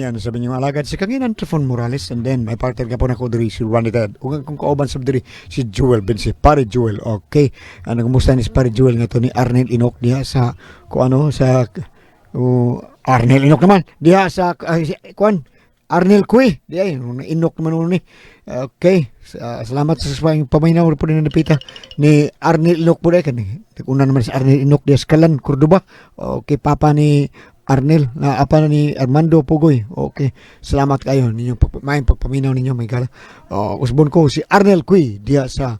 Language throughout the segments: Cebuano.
Kini ang sabi niyong alagad si Kanginan Trifon Morales, and then may partner ka po na ko diri si Randy Ted. Ug ang kung kauban sa diri si Jewel Bensi, pare Jewel. Okay. Ano, kumusta ni si pare Jewel nga to ni Arnel Inok diha sa kuano sa Arnel Inok naman diha sa kuan Arnel Cui di ay Inok naman ni. Okay. Salamat sa sa paminaw po ni napita ni Arnel Inok po dai kani. Una naman si Arnel Inok diha sa Kalan, Cordoba. Okay, papa ni Arnel, na apa na ni Armando Pugoy. Okay. Salamat kayo ninyong maayong pagpaminaw ninyo may gala. Oh, usbon ko si Arnel Cui diha sa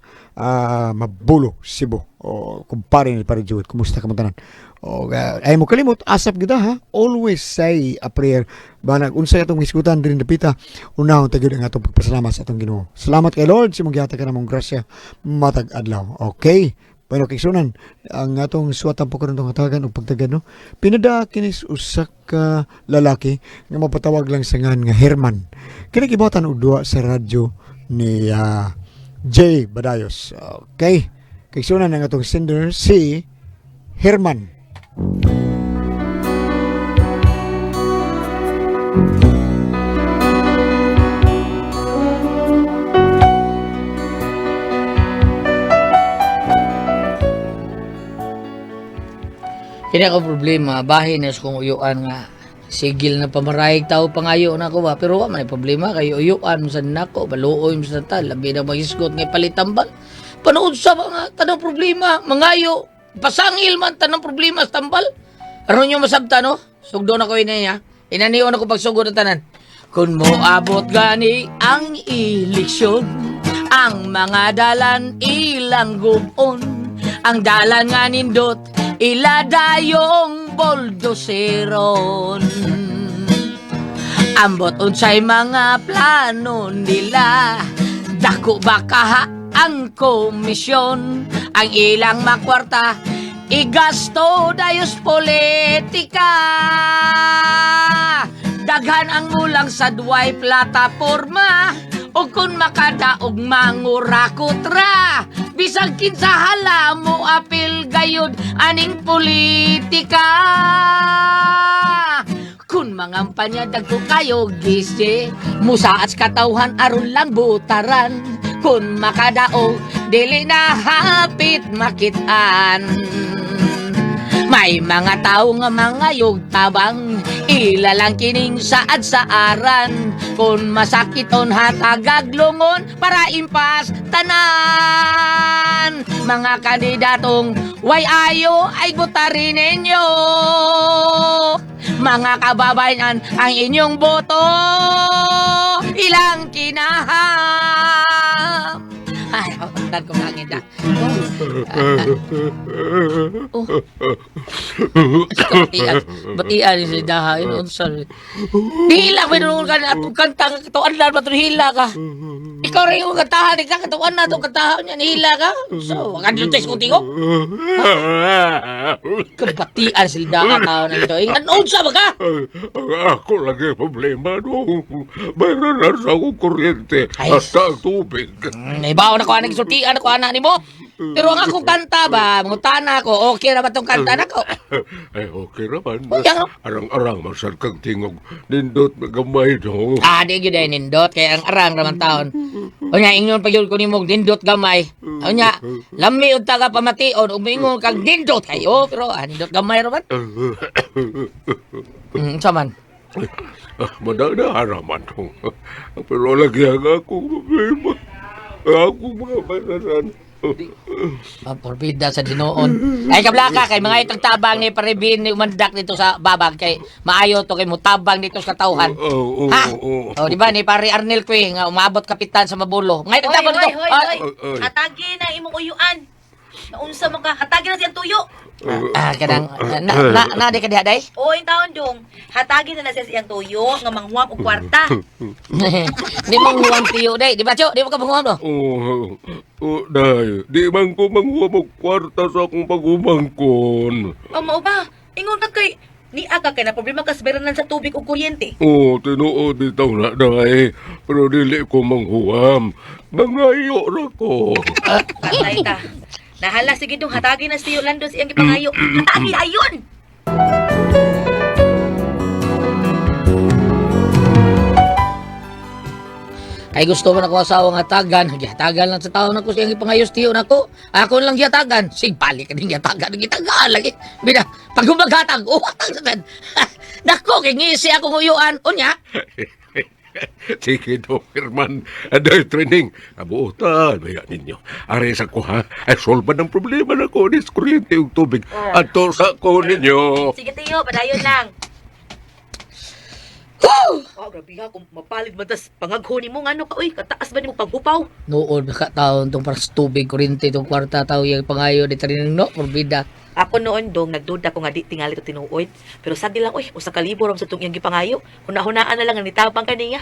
Mabulo, Cebu. O kumpare ni Pare Jewel. Kumusta ka mo tanan? O ay mo kalimot asap gyud ha. Always say a prayer. Banag unsa atong hisgutan diri napita, unahon ta gyud ang atong pagpasalamat sa atong Ginoo. Salamat kay Lord sa imong gihatag kanamong grasya matag adlaw. Okay. Pero kay sunan ang atong suwatan po karon tong hatagan og pagtagan no. Pinada kinis usa ka lalaki nga mapatawag lang sa ngan nga Herman. Kini gibuhatan og duwa sa radyo ni Jay Badayos. Okay. Kay sunan ang atong sender si Herman. Kini ako problema, bahin na sa kong uyuan nga sigil na pamarahig tao pangayo na ko ba, pero wa man ay problema kay uyuan mo sa nako, baluoy mo sa ta, labi na magisgot nga palitambal. Panood sa mga tanang problema, mangayo, pasangil man tanang problema sa tambal. Aron nyo masabta no? Sugdo na ko ina niya. Inaniyon ako pagsugod ang tanan. Kung moabot gani ang eleksyon, ang mga dalan ilang gubon, ang dalan nga nindot, ila dayong buldoseron. Ambot unsay mga plano nila, dako ba kaha ang komisyon, ang ilang makwarta, igasto dayos politika. Daghan ang mulang sa duway plataporma, o kung makadaog mangurakot ra. Bisag kinsa hala mo apil gayud aning politika. Kun mangampanya dagko kayo gisi, musaat sa katawhan aron lang butaran. Kun makadaog dili na hapit makitaan. May mga tao nga mangayog tabang, ila lang kining saad sa aran. Kung masakiton hatagag lungon para impas tanan. Mga kandidatong way ayo ay butarin ninyo. Mga kababayan, ang inyong boto ilang kinaham. Ay, tan ko langit ah. Oh. Batian, batian si Daha. Yun, unsa. Dihila, may nung ka na atong kanta, katuan na ba hila ka? Ikaw rin yung kantahan, ikaw katuan na itong kantahan niya, nihila ka? So, wag ka dito sa tingog. Kabatian si Daha tao na ito. Ingan, unsa ba ka? Ang ako lagi problema no. Mayroon na sa akong kuryente Ay. at ang tubig. Ibaw na ko aning sultian ako anak nimo. Pero ang akong kanta ba, mangutana ko, okay ra ba tong kanta nako? Ay, okay naman. Uy, ano? Arang-arang masal kang tingog. Nindot gamay no. Ah, di gyud ay nindot kay ang arang raman taon. Unya ingon pa gyud ko nimo nindot gamay. Unya lami unta ka pamation ug moingon kag nindot kayo pero nindot gamay ra man. Unsa man? Madana haraman to. Pero lagi ang akong problema. Ang akong mga banaran. Porbida sa Dinoon. Ay kablaka kay mga itong tabang ni Parebin ni umandak dito sa babag kay maayo to kay mutabang dito sa katawhan. Oo, oo, Ha? oo. Oh, di ba ni Pare Arnel Cui nga umabot kapitan sa Mabulo. Mga itong Hoy, tabang hoy, dito. hoy, Ah, hoy. Ay, ay. Hatagi na imong uyuan. Naunsa mo ka, hatagi na siyang tuyo. Kanang na na, na di ka diha day. O, yung taon dong, hatagi na na siya siyang tuyo nga manghuam og kwarta. Di mo nguwam tiyo day, di ba Cho? Di mo ka manguwam no? Oo, oh, day. Di man ko manghuam og kwarta sa akong pag-umangkon. O, mao ba? Ingon ka kay ni aga kay na problema ka sa beranan sa tubig ug kuryente. Oo, tinuod bitaw na, day. Pero dili ko manghuam. Mangayo ra ko. Patay ta. Nahala sige dong, hatagi na si Yolando sa iyang gipangayo. Hatagi ayon. Ay gusto man ako asawa nga tagan, gihatagan lang sa tao nako siyang ipangayos tiyo nako. Ako lang gihatagan, sig balik ka din gihatagan, gitagaan lagi. Bina, pag humaghatag, uwatag sa tad. Nako, kay ngisi akong uyuan, unya. Sige, Dong Herman. Aday, training. Kabuotan, baya ninyo. Are sa ko, ha? Ay, solba ng problema na ko. Nis kuryente ug tubig. Ato sa ko ninyo. Sige tiyo, padayon lang. Oh, grabe ha, kung mapalid man tas pangagho nimo ngano ka uy, kataas ba nimo paghupaw? Noon ka taon tong para sa tubig, kuryente, tong kwarta tao yung pangayo di training no, porbida. Ako noon dong nagduda ko nga di tingali to tinuod, pero sagi lang uy, usa ka libo ra sa tong iyang gipangayo. Huna-hunaan na lang nga nitabang kaniya.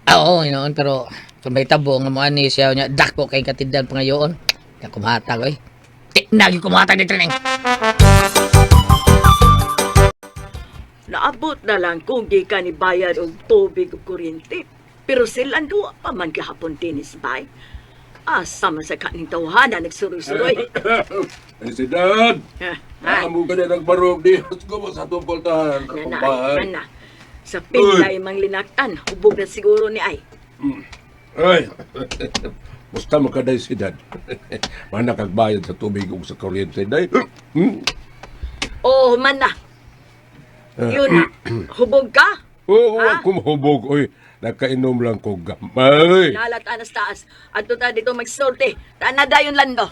Ah, oo, inoon, pero kung may tabo nga mo ani siya niya, dako kay katiddan pangayoon. Kaya kumatag, oy. Di, nagi kumatag di training. Naabot na lang kung di ka ni bayad og tubig ug kuryente. Pero sila duwa pa man gihapon dinis bay. Asa man sa kaning tawhana nagsuroy-suroy. Ay, si Dad. Ha? Amo ka na nagbarog di. Ko sa atong pultahan. Na Akong na, bahay. man na. Sa pinlay mang linaktan, hubog na siguro ni ay. Ay, musta mo ka day si Dad. Mana kagbayad sa tubig ug sa kuryente day. Hmm? Oo, man na. Yun na, hubog ka. Oo, Ha? oh, kumhubog. Oy, nakainom lang ko gamay. Nalat anas taas. Adto ta dito magsorte. Taan na dayon lando.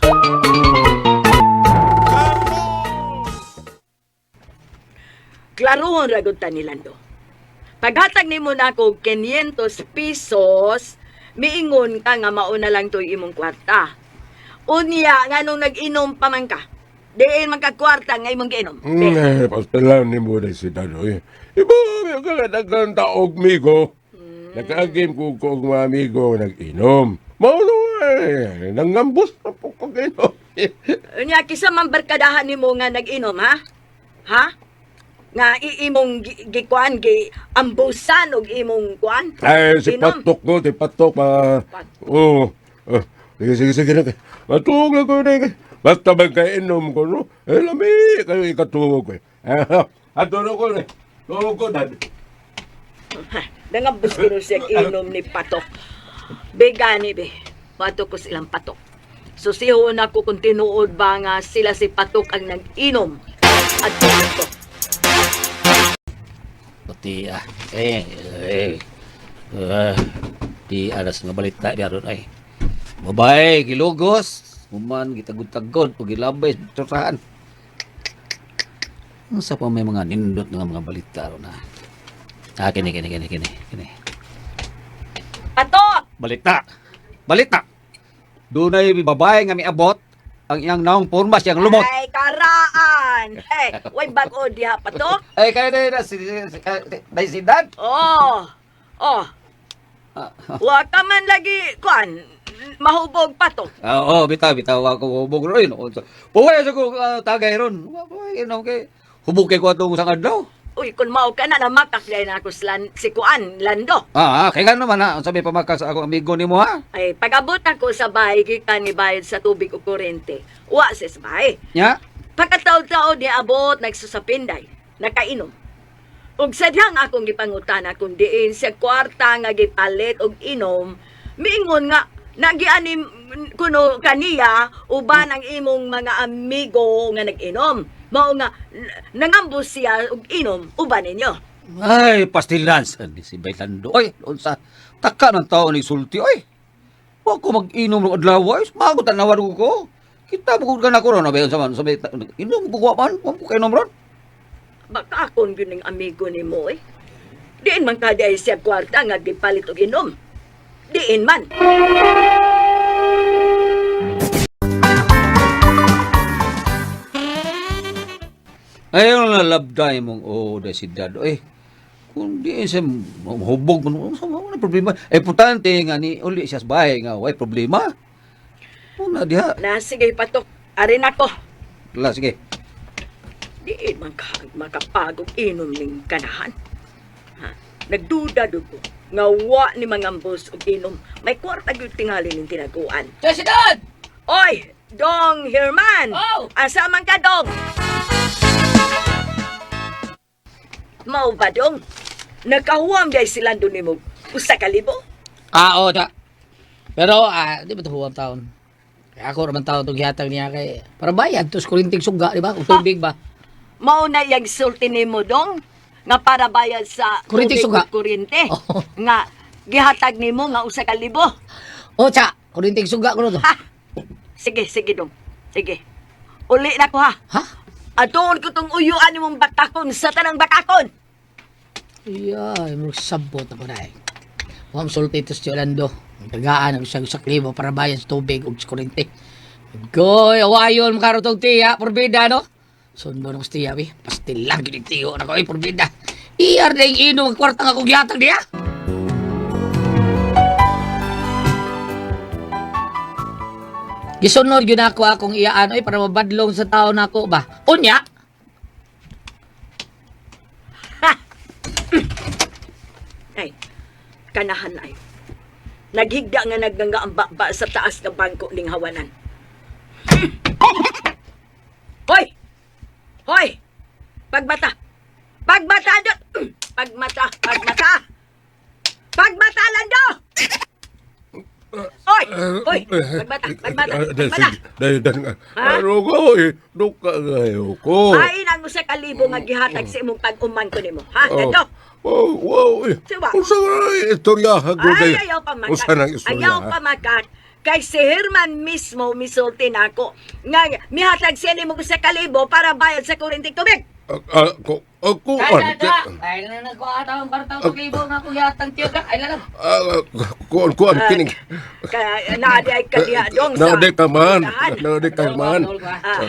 Klarohon ra gud ta ni Lando. Paghatag nimo nako og 500 pesos, miingon ka nga mauna lang to'y imong kwarta. Unya nganong nag-inom pa man ka. Diin man ka kwarta nga imong giinom. Be. Eh, pastilan ni mo day si Dad. Oy. Iba, may kagadagan taog migo. Nakaagim ko ko og mga amigo nag-inom. Mauno eh, nangambus na po ko inom. Unya kisa man barkadahan nimo nga nag-inom ha? Ha? Nga iimong gikuan gi ambusan og imong kuan? Ay, si Inom. Patok ko, si Patok pa. Patok. Oo. Oh, sige, sige, sige. Sige. Matug na ko na. Basta magkainom ko, no? Eh, lami, kayo ikatuwag ko. Eh. Ato na ko, eh. Tuwag ko, dad. Nangambus ko siya inom ni Patok. Begani be. Patok ko silang Patok. Susihon ako kung tinuod ba nga sila si Patok ang nag-inom at ko. Pati ah, eh, eh, eh, di aras nga balita di aron ay. Babae, gilugos, human, gitagod-tagod, o gilabay, turahan. Ang sa pa may mga nindot nga mga balita ron ah. Ah, kini, kini, kini, kini, kini. Patok! Balita! Balita! Dunay babae nga miabot, ang iyang naong porma siyang lumot. Ay, karaan! Eh, way bag-o diha, Patok. Ay, kaya na, si, si, si, si, si, Oh, oh. Wa ka man lagi, kuan, mahubog Patok. Ah, oo, bitaw, bitaw ako hubog ron. Puway sa ko tagay ron. Puway, inom kay hubog kay ko atong isang adlaw. Uy, kung mao ka na, namakak na ako si kuan, Lando. Ah, kay ngano man ha, unsa may pamaka sa akong amigo nimo ha? Ay, pag-abot ako sa bahay, gikan ni bayad sa tubig o kuryente. Wa sa bahay. Nya? Pagkataon-taon ni abot, nagsusapinday, nakainom. Ug sadyang akong gipangutana kung diin siya kwarta nga gipalit og inom, miingon nga nagianim kuno kaniya uban ang imong mga amigo nga nag-inom. Mao nga nangambus siya og inom uban ninyo. Ay, pastilans ni si Bailando. Oy, unsa taka ng tao ni sulti oy. Wa ko mag-inom ng adlaw oy. Mago tanawan ko ko. Kita mo ka na ko ron, unsa man, sabi inom ko wa man, wa ko kainom ron. Baka akon gyud ning amigo nimo eh. Diin man ka diay siya kwarta nga gipalit og inom. Diin man. Ayaw na labday mong oh, dahil si dad. Eh, kung di siya hubog, ano sa mga problema. Eh, importante nga ni uli siya sa bahay nga, way problema. Una diha. Na sige patok, arin ako. La, sige. Diin man ka makapagog inom ning kanahan. Ha? Nagduda dugo nga wa ni mangambos og inom. May kwarta gyud tingali ning tinaguan. President! Oy, Dong Herman. Oh! Asa man ka dong? Mao ba dong? Nakahuam day sila doon nimo usa ka libo? Ah, oo, ta. Pero di ba ito huwang taon? Kaya ako naman taon itong gihatag niya kay para bayad to sa kurinting suga, di ba? Kung tubig ba? Mao na yang sulti nimo dong nga para bayad sa Kuryente tubig suga. ug kuryente. Oo. Nga gihatag nimo nga 1,000. O, tsa, kurinting suga ko na to. Ha? Sige, sige dong. Sige. Uli na ko ha. Ha? Atuon ko tong uyuan nimong bakakon sa tanang bakakon. Iya, murag sabot ako na eh. Huwag sulti ito si Orlando. Ang tagaan ang isang saklibo para bayad sa tubig ug sa kuryente. Goy, awayon, makarotong tiya, porbida, no? Sundo ng tiya, bi. Pastil lang, gini tiyo na ko, eh, porbida. Iyar na yung inom, ang kwarta nga kong gihatag niya. Gisunod yun ako akong iyaan, oy, para mabadlong sa tao na ako ba? Unya, Ay, kanahan ay. Naghigda nga nagnganga ang baba sa taas ng bangko ning hawanan. Hoy! Hoy! Pagbata! Pagbata! Do! Pagmata! Pagmata! Pagmata lando! Hoy! Hoy! Pagbata! Pagbata! Pagbata! Dahil, dahil, Ha? ano ko eh, duka kayo ko. Ay, nang 1,000 nga gihatag sa imong pag-uman ko nimo. Ha? Lando? Oh, wow, eh. Siwa. Unsa nga istorya ha, Ay, ayaw pa makat. Unsa nang istorya? Ayaw ha? pa makat. Kay si Herman mismo misulti nako nga mihatag siya nimo 1,000 para bayad sa kuryente tubig. Ako, ako, Ay, da, ay, na nagkuha taong kwarta sa libo nga akong gihatag tiyo ka. Ay, lalang. Kuan, kuan, kining. Kaya naadi ay kadiha dong sa Naadi ka man, tindahan. naadi ka man. Ah,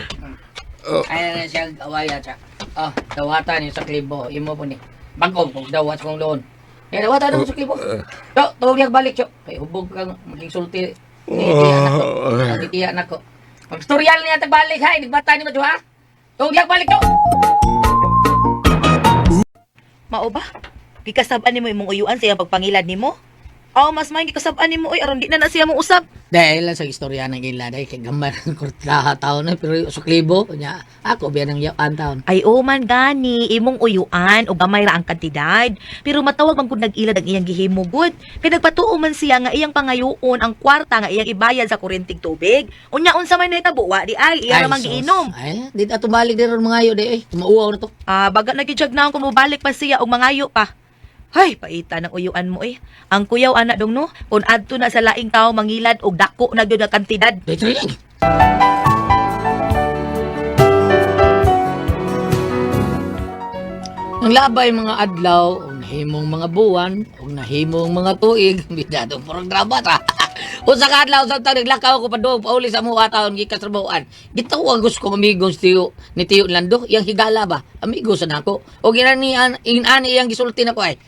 Ay, na siya awaya siya. Oh, dawatan yung sa klibo. Imo po ni. Bago, kung dawat kong loon. Eh, dawatan mo sa klibo. Yo, tawag niya balik, yo. Kay hubog kang maging sulti. Ni tiya nako. Ni tiya nako. Pagstorial niya tagbalik ha, nagbata ni mo ha. Tawag niya balik, yo. Mao ba? Gikasab-an nimo imong uyuan sa iyang pagpangilad nimo? Aw, mas may gikasab-an nimo oy aron di na na siya mo usab. Dahil lang sa istorya ng ila dahil kay gamay ng kurtaha taon na pero sa klibo nya ako biyan ang yawan taon. Ay o man gani imong uyuan og gamay ra ang kantidad, pero matawag man gud nag-ilad ang iyang gihimo gud. Kay nagpatuo man siya nga iyang pangayoon ang kwarta nga iyang ibayad sa kuryenteng tubig. Unya unsa man nahitabo wa di ay iya ra man sus. giinom. Ay, di na tumalik din ron mga ayo di ay. Tumauaw na to. Ah, baga nagijag na kung mobalik pa siya og mangayo pa. Hay, paita ng uyuan mo eh. Ang kuyaw ana dong no, kung adto na sa laing tao mangilad og dako na gyud nga kantidad. Dito rin. Ang labay mga adlaw, ug nahimong mga buwan, ug nahimong mga tuig, bidadong programa ta. Usa ka adlaw sa taon naglakaw ko padung pauli sa mga taon gikas trabahoan. Gitawag gusto ko amigos tiyo ni Tiyo Lando, iyang higala ba? Amigo sa nako. O ginani inani iyang gisulti nako ay.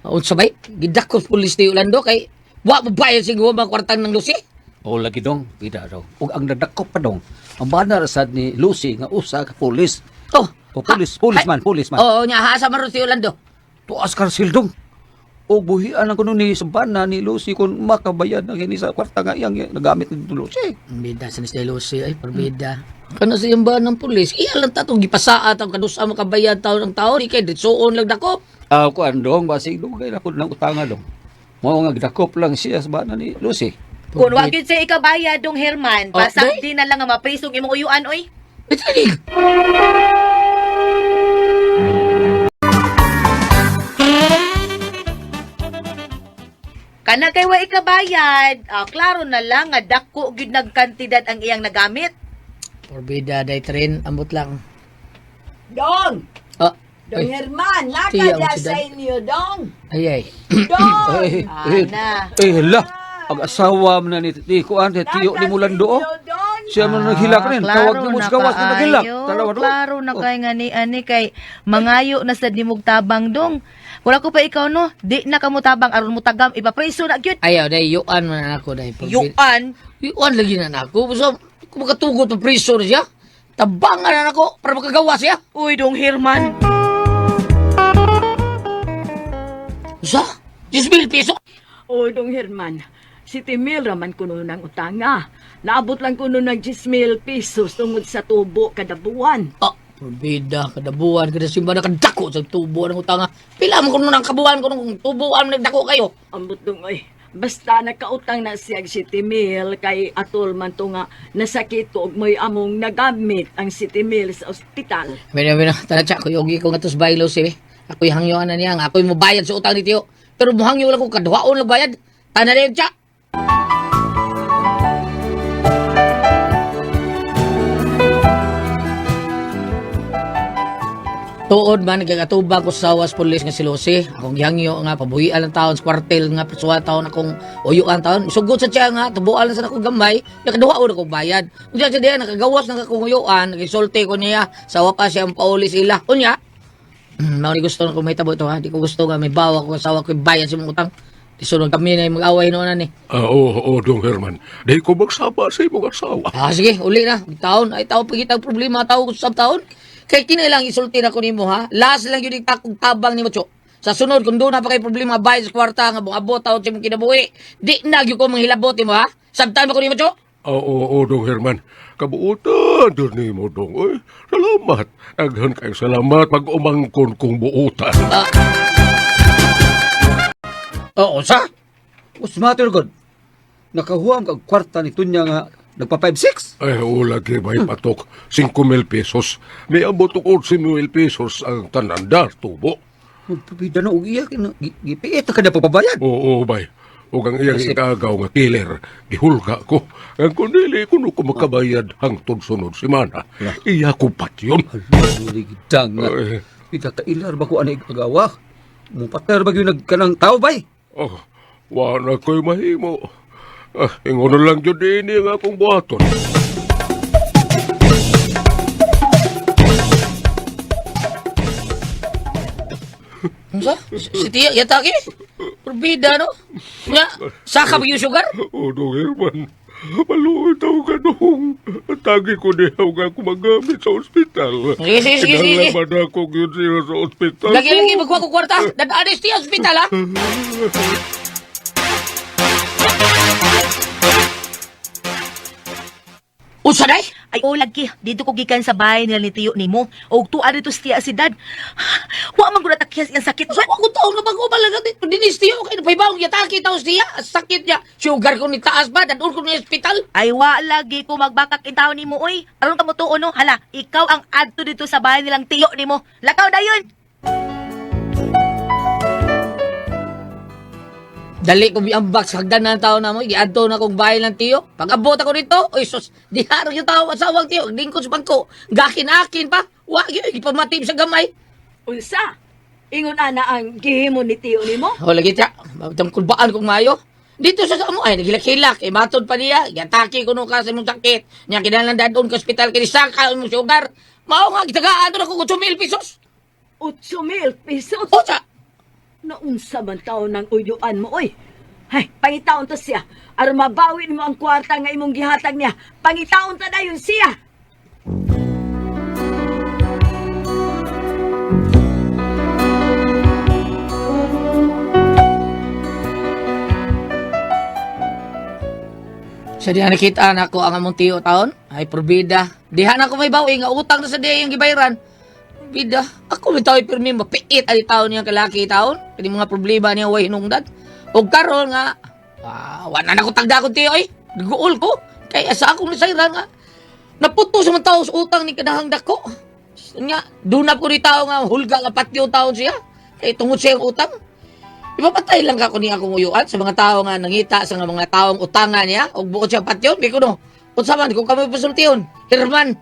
Unsa bay? Gidakos pulis Tiyo Lando kay wa mo bayad siguro mga kwartang ng lusi. O lagi dong, bida dong. Ug ang nadakop pa dong, ang bana ra sad ni Lucy nga usa ka pulis. Oh, O pulis, pulis man, pulis man. Oo, nya hasa man ron si Orlando. Tuas karsil dong. O buhian ang kuno ni sa bana ni Lucy kung makabayad na kini sa kwarta nga iyang nagamit ni Lucy. Ang bida sa ni Lucy ay parbida. Kana sa iyang ba ng pulis? Iya lang tatong gipasaat ang kadusa makabayad taon ang taon. Ikay ditsuon lang dakop. Ah, kuan dong, basig dong kay lakod ng utanga dong. Mao nga gidakop lang siya sa bana ni Lucy. Kung wa gyud siya ikabayad dong Herman, Oh, pasag di na lang nga maprisong imong uyuan oy. Itinig! Kana kay wa ikabayad, ah, klaro na lang nga dako gyud nagkantidad ang iyang nagamit. Porbida day train ambot lang. Dong! Ah, Dong ay, Herman, Tiya, nakadya ang si sa Dan. inyo, Dong! ay, ay. Dong! Ay, eh, Ana. eh, hala. Ang asawa man na ni kuan ni tiyo ni Mulando. oh. Inyo, Dong! Siya man naghilak rin. Tawag ni mo sa gawas na naghilak. kaayo. Tanawa dong. Klaro na kay nga ni ani kay mangayo na sad nimog tabang dong. Wala ko pa ikaw no, di na kamo tabang aron mo tagam ipapreso na gyud. Ayaw, day, yuan man na ako day. Yuan. Yuan lagi na na ako. Basta, kung makatugot pa priso na siya, tabangan na ako para makagawa siya. Uy dong Herman. Sa? 10,000 piso? Oy, Dong Herman, si Timil raman kuno ng utanga. Naabot lang kuno ng 10,000 pesos tungod sa tubo kada buwan. Ah, porbida, kada buwan, kada simba na kadako sa tubo ng utanga. Pila mo kuno ng kabuan kuno kung tubuan nagdako kayo. Ambot dong ay, Basta nakautang na siya og 7 mil kay atol man to nga nasakit ko og mo'y among nagamit ang 7 mil sa ospital. Mena mena tana tsa kuyogi ko nga tos baylo si. Ako'y hangyoan na niya nga ako'y mobayad sa utang ni Tiyo. Pero muhangyo lang ko kaduhaon lang bayad. Tanan na yun, tsa. Tuod man nagkatubang ko sa sawas pulis nga si Lucy. Akong gihangyo nga pabuhian ang taon sa kwartel nga prisuhan taon akong uyuan taon. Sugot sa siya nga tubuan lang sa akong gamay, nakaduha ko bayad. Unya sa diya nakagawas na akong uyuan, nagisulti ko niya sa pa siya ang pauli sila. Unya, mao ni gusto na ko mahitabo ito ha. Di ko gusto nga may bawa ko asawa ko bayad sa imong utang. Di sunod kami na yung mag-away noon ni. Ah, oo, oo, Dong Herman. Di ko magsama sa imong asawa. Ah, sige, uli na. Taon, ay tao pagita ang problema, tao ko sa taon. Kay kinailang isulti na ko nimo ha. Last lang yun akong tabang nimo, Chok. Sa sunod, kung doon na pa kay problema, bayad sa kwarta, nga buabot, taon sa imong kinabuhi. Di na gyud ko manghilabot nimo ha. Sabtan ba ko nimo, Chok? Ah, oo, oo, Dong Herman. Kabuutan doon nimo, Dong. Oy, salamat. Daghan kay salamat pag umangkon kong buutan. Oo, sa? What's the matter, God? Nakahuam kag kwarta ni Tunya nga nagpa 5-6. Ay, oo, lagi may patok. 5,000 pesos. May abot og 8,000 pesos ang tananda, tubo. Magpabida na og iya gipiit na kada pagpabayad. Oo, bay. Ug ang iyang Kasi- ikagaw nga killer, gihulga ko. Ang kundili kuno ko makabayad hangtod sunod semana. Iya ko patyon. Hala, gidang nga. Ay. Pita kailar ba ko ani agawa? Mupater ba gyud nagkanang tao bay? Oh, wa na ko'y mahimo. Ah, ingon na lang jud ini ang akong buhaton. Unsa? Si Tia, yataki? Probida, no? Nga, saka ba yung sugar? Oh, Dong Herman, maluoy daw ka dong. Tagi ko niya nga ako magamit sa ospital. Sige, sige, sige, sige. Kinalaman ako yun siya sa ospital. Lagi, lagi, magkuha ko kwarta. Dadaanis tiya, ospital, ha? Unsa day? Ay o lagi, dito ko gikan sa bahay nila ni tiyo nimo. Og tuwa dito sa tiya si dad. Wa man gud natakyas iyang sakit. Sa ako taon na bago pala dito dinis tiyo kay napaybaw yataki taos tiya. Sakit niya. Sugar ko ni taas ba dadun ko ni ospital. Ay wa lagi ko magbakak in taon nimo oy. Aron ka mo tuo no? Hala, ikaw ang adto dito sa bahay nilang tiyo nimo. Lakaw dayon. Dali ko biambak sa hagdan ng tao na mo, giadto na kong bahay ng tiyo. Pag abot ako dito, oy sus, diha ra yung tao asawang tiyo, lingkod sa bangko. Gakin-akin pa. Wa gyud gipamatib sa gamay. Unsa? Ingon ana ang gihimo ni tiyo nimo? O lagi tiya, mabitang kulbaan kong maayo. Dito sa amo ay nagilak-hilak, eh matod pa niya, giatake ko nung ka sa imong sakit. Nya kinahanglan dadon ka ospital kay saka imong sugar. Mao nga gitagaan to na ko 8,000 pesos. 8,000 pesos. Unsa? Naunsa man taon ng uyuan mo, oy. Hay, pangitaon ta siya. Aron mabawi nimo ang kwarta nga imong gihatag niya. Pangitaon ta dayon siya. Sa diha nakita na ako ang among tiyo taon, ay probida. Diha na ako may bawi nga utang na sa diha yung gibayaran. Probida. Ako may tao pirmi mapiit ani taon niyang kalaki taon. Kani mga problema niya way hinungdan. Og karon nga wa na nako tagda akong tiyo ay. Guol ko. Kay asa akong nasayran nga naputo sa mga tao sa utang ni kanahang dako. Nga, dunap ko ni tao nga hulga nga patyo taon siya. Kay tungod siya ang utang. Ipapatay lang ka ko ni akong uyuan sa mga tao nga nangita sa mga taong utangan niya og buot siya patyon kay kuno. Unsa man kung kami pasultihon? Herman.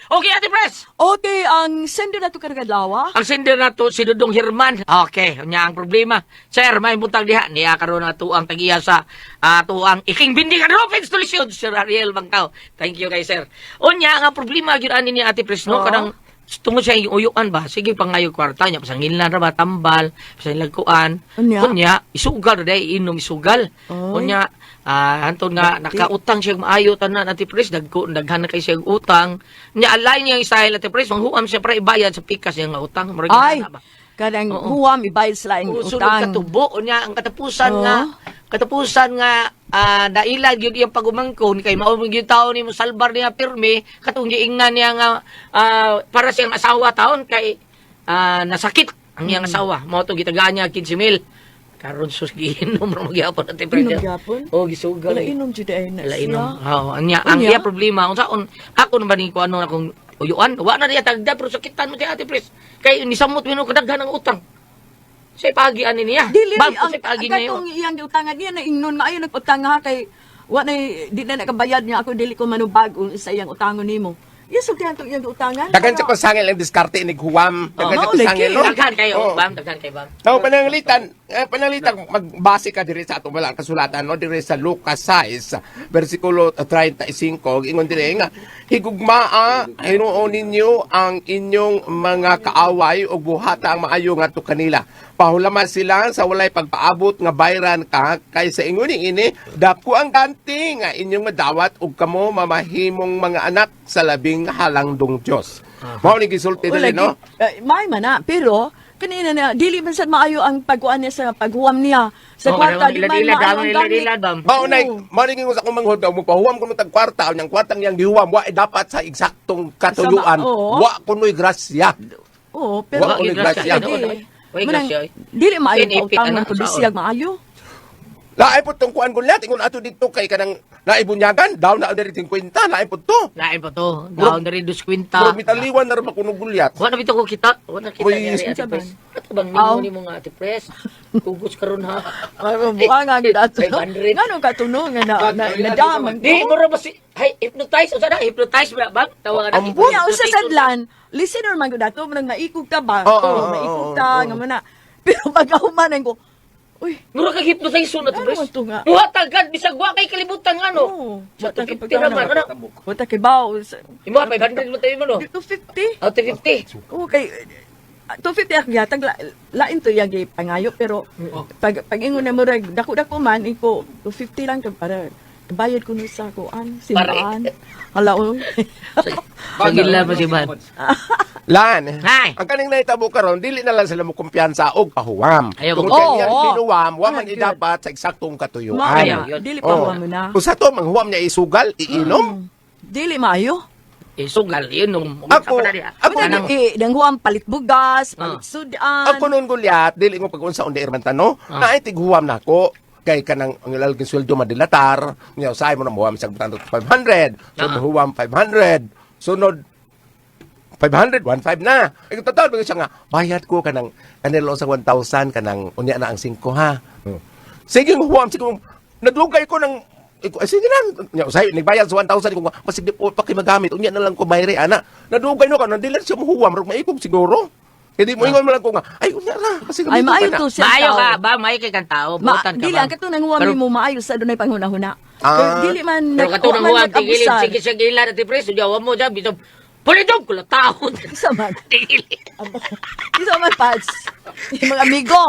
Okay, Ate Pres. Okay, ang sender na to kargadlawa. Ang sender na to si Dudong Herman. Okay, unya ang problema. Sir, may butang diha niya karon na tuang tag-iya sa tuang iking binding and roofing solution Sir Ariel Bangkaw. Thank you kay sir. Unya ang problema gyud ani ni Ate Pres no Oo. kanang tungod sa iyong uyuan ba sige pangayo kwarta niya pasangillan ra ba tambal pasangillan kuan Unya? unya isugal ra day inom isugal Oy. unya hantod nga nakautang siya maayo tanan Ate Pres dagko daghan na kay siya og utang nya alay niya ang style Ate Pres manghuam siya para ibayad sa pikas niya nga utang Murag Ay, ingana ba? kanang Oo. huwam ibayad sila ang Oo, sunod utang. katubo unya ang katapusan Oo. nga Katapusan nga nailad yun iyang pagumangkon kay mao man gyud taon nimo salbar niya pirmi katong giingnan niya nga para siyang asawa taon kay nasakit ang iyang asawa mao to gitagaan niya 15 mil karon sus giinom ra magyapon ate Inom Fred. gyapon? Oh, gisugal. Wala inom jud ay na Wala siya. inom. Oo, anya ang Unya? iya problema unsaon ako na ba ni ko ano akong uyuan wa na diya tagda pero sakitan mo ti Ate Pres kay nisamot mo kadaghan ang utang. Sa pagi ani niya. Dili Bag ang sa pagi niya. katong iyang giutangan niya na ingnon maayo nagutang ha kay wa na di na nakabayad niya ako dili ko manubag sa iyang utangon nimo. Yes, sultihan tong iyang giutangan. Daghan siya pasangil ang diskarte ni Huwam. Daghan siya Mao lagi. pasangil. No? Daghan kayo, Oo. bam, daghan kayo, bam. Now, pananglitan, magbase ka diri sa atong walang kasulatan, no? Diri sa Lucas 6, versikulo 35, ingon diri nga, higugmaa, hinuon ninyo ang inyong mga kaaway ug buhata ang maayo ngadto kanila. Pahulaman sila sa walay pagpaabot nga bayran ka kay sa ingon ni ini dako ang ganti nga inyong madawat ug kamo mamahimong mga anak sa labing halangdong Dios. Mao ni gisulti Wala, diri, no? May man na, pero kanina na dili man sad maayo ang pagkuan niya sa paghuwam niya. Sa Oh, kwarta di kanang man ilad-ilad, maayo damang ang gamit. ilad-ilad, bam. Mao na Oo. mao na sa akong manghod mo pahuwam kuno tag kwarta unyang kwartang iyang gihuwam wa eh, dapat sa eksaktong katuyuan Sama, oo. wa kunoy grasya. Oo, pero Wa kunoy grasya. Lagi. Wa Manang, grasya, oy. dili maayo Pinipit, ang utangon anak, kundi saon. siya maayo. Laay po tong kuan gulyat ingon ato didto kay kanang naibunyagan down na diri 50 laay po to. Lain pa to. Down na rin dos kwinta. Pero mitaliwan na ra makuno gulyat. Wa na bitaw ko kita. Wa na kita Uy, niya, Ate unsa Pres. ba? Ato bang Aw. mingo ni mo nga Ate Pres? Kugos karon ha. Ay, buang nga gid ato. 500. Ngano ka tuno nga na na nadamang Di mo ra ba si hay hypnotize unsa na hypnotize ba bang? Tawa nga na. Ambot. Unya usa sadlan, listener man gud ato manang maikog ka ba? Oo, Oo, oo, maikog oo, ta oo. nga man na. Pero pag humanan ko, uy, Mura kag hypnotize na Ate Ano Pres. man to nga? Duha tagad bisag wa kay kalibutan nga no. oo, Sa wata kay 250 ra man ano. Wata kay baw. Imo 500 mo tayo mo no. 250. Oh, 250. Oo, kay 250 ako yatag lain to yang pangayo pero pag ingon na murag dako-dako man iko 250 lang kay para bayad ko no sa kuan simbahan. Hala oy. Sige lang pa si Ban. Lan. Hay. Ang kaning nahitabo karon dili na lang sila mo kumpiyansa og pahuwam. Ayaw, Tungod oo. kay iyang ginuwam wa man Ay, good. idapat sa eksaktong katuyuan. Maayo, Ayaw, yun. dili Oo. pa huwam mo na. Usa to manghuwam niya isugal, iinom. Dili maayo. Eh, sugal yun nung Ako- ako- Ako eh danghuam palit bugas, palit sudan. Ako noon gulyat, dili mo pag-unsa undi irman no, naay tighuwam nako kay kanang ang ilalaging sweldo madilatar, nya usahay mo na muhuwam sa butang 500, so muhuwam 500, sunod 500, 15 na. Ay totoo ba siya nga, bayad ko kanang kanilo sa 1,000 kanang unya na ang 5 ha. Sige huwam, sige nadugay ko ng iko, eh, sige na, nya usahay nagbayad sa 1,000 ko masig di po pa kay magamit, unya na lang ko bayre ana. Nadugay no kanon dili siya muhuwam, rog maikog siguro. Hindi mo ingon mo lang ko nga, ay unya ra, kasi Ay gamiton maayo pa na. to siya. Maayo tao. ka ba? Maayo kay kang tao. Ma, Buotan ka dili ba? ang katong nanghuwam Pero- nimo maayo sa dunay panghuna-huna. Ah. Pero dili man Pero katong wa man huwam tigilid nag-abusar. sige sa gila Ate Pres, unya mo dyan bisag Pulidog ko taon. Isa man. Tigilid. Isa man pads. Yung mga amigo.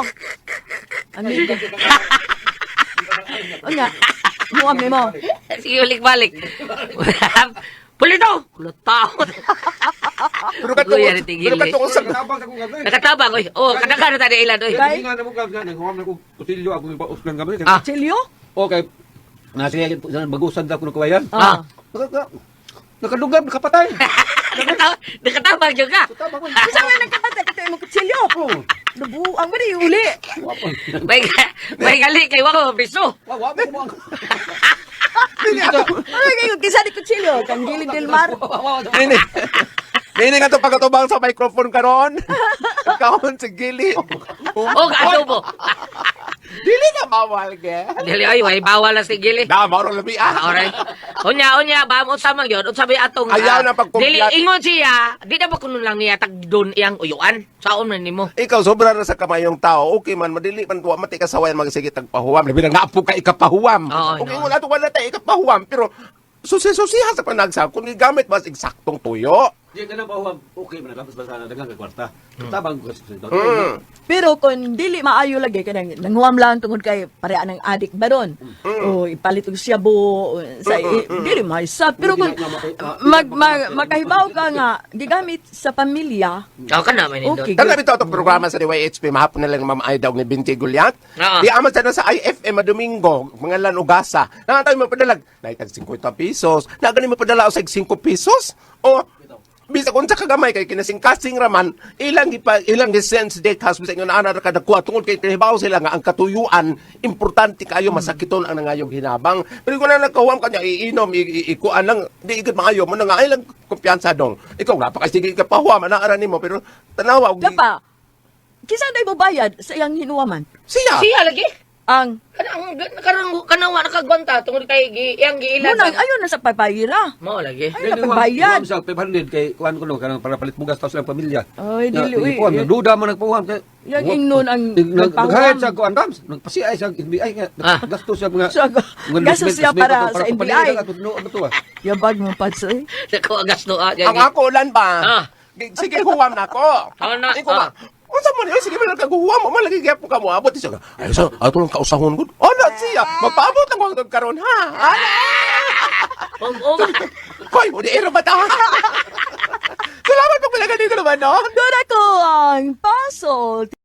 Amigo. Unya, huwam nimo. Sige, balik-balik. Pulidog ko taon. Pero katong Kuya, tigil pero eh. katong sa Nakatabang sa kong gabi. Nakatabang oy. Oh, kadaghan na tayo ilan oy. Kay? Nga na mo gabi, naghuwam na ko kutilyo ako ipauslan gabi. Ah. Chilyo? Okay. Nasa bagusan ako ng kawayan. Ah. Nakadugab, nakapatay. Nakatabang jud ka. Unsa nga nagkapatay ka imong kutsilyo? Oo. Nabuang ba di uli? May gali kay wa ko priso. Wa wa mo ang. Ano kayo kisa di kutsilyo? Kang gilid del mar. Nini. Nini nga to pagkatubang sa microphone karon. Kaon si Gili. Oh, adobo. Dili na bawal ge. Dili oy, way bawal na si Gili. Na mao labi ah. Alright. Unya, unya, ba unsa man gyud? Unsa may atong Ayaw na pagkumpyat. Dili ingon siya, di na ba kuno lang niya tagdon iyang uyuan? Saon man nimo? Ikaw sobra na sa kamayong tao. Okay man madili man wa mati kasawayan magsige tagpahuwam. Labi na naapo ka ikapahuwam. Oo, okay no. wala to wala ta ikapahuwam pero susi-susihan sa panagsa kung gigamit mas eksaktong tuyo. Di ka na pahuwam, okay man lang basta daghang kay kwarta. Tabang ko sa Pero kung dili maayo lagi kanang nanghuam lang tungod kay pareha ng adik baron. O ipalit og shabu o, sa dili maisa. Pero kung mag makahibaw ka nga gigamit sa pamilya, Ako ka na, may nindot. okay. Kana bitaw itong programa sa DYHP, mahapon na lang Ma'am Aida og ni Binti Gulyat. Oo. Di aman sana sa IFM Domingo, mga lanugasa. Na tayo mapadalag, naitag 50 pesos. Na gani mapadala og 5 pesos. O bisa kung sa kagamay kay kinasing-kasing raman ilang gipa ilang gisense date house bisa ingon ana ra kada kuha tungod kay kahibaw sila nga ang katuyuan importante kaayo masakiton ang nangayog hinabang, pero kung na nagkahuam kanya iinom ikuan lang di ikot maayo mo na nga ilang kumpiyansa dong ikaw napakasige ka pahuam ana ara nimo pero tanawa og Dapa, kinsa day mo bayad sa iyang hinuwaman? siya. Siya lagi. Ang Kanang kanang kanawa nakagwanta tungod kay gi iyang giilad. munang ayon na sa pagpayira. Mao lagi. Ay, napagbayad. Sa 500 kay kuan ko no kanang para palit bugas tapos lang pamilya. Ay, dili, uy. Kuan duda man nagpahuam kay. Yang ingnon ang nagpahuam. Nagpahayad sa kuan dams, nagpasiay sa NBI nga gasto sa mga So, gasto siya para sa NBI. Ato ah. Yabag mo patso eh. Nako agas no ah. Ang ako ulan ba? Ah. Sige, huwam na ako. Ah, na, Ikaw ba? ah. Unsa man yun? Sige man lang kag-huwam. Mo man lagi gyapon ka mo abot. Siya, ay, sa ato lang kausahon gud. Oh, na siya. Magpaabot lang ko karon ha. Ana! Um, um. Hoy, mo di ero ba ta? Salamat pag palagan dito naman, no? Doon ako ang puzzle.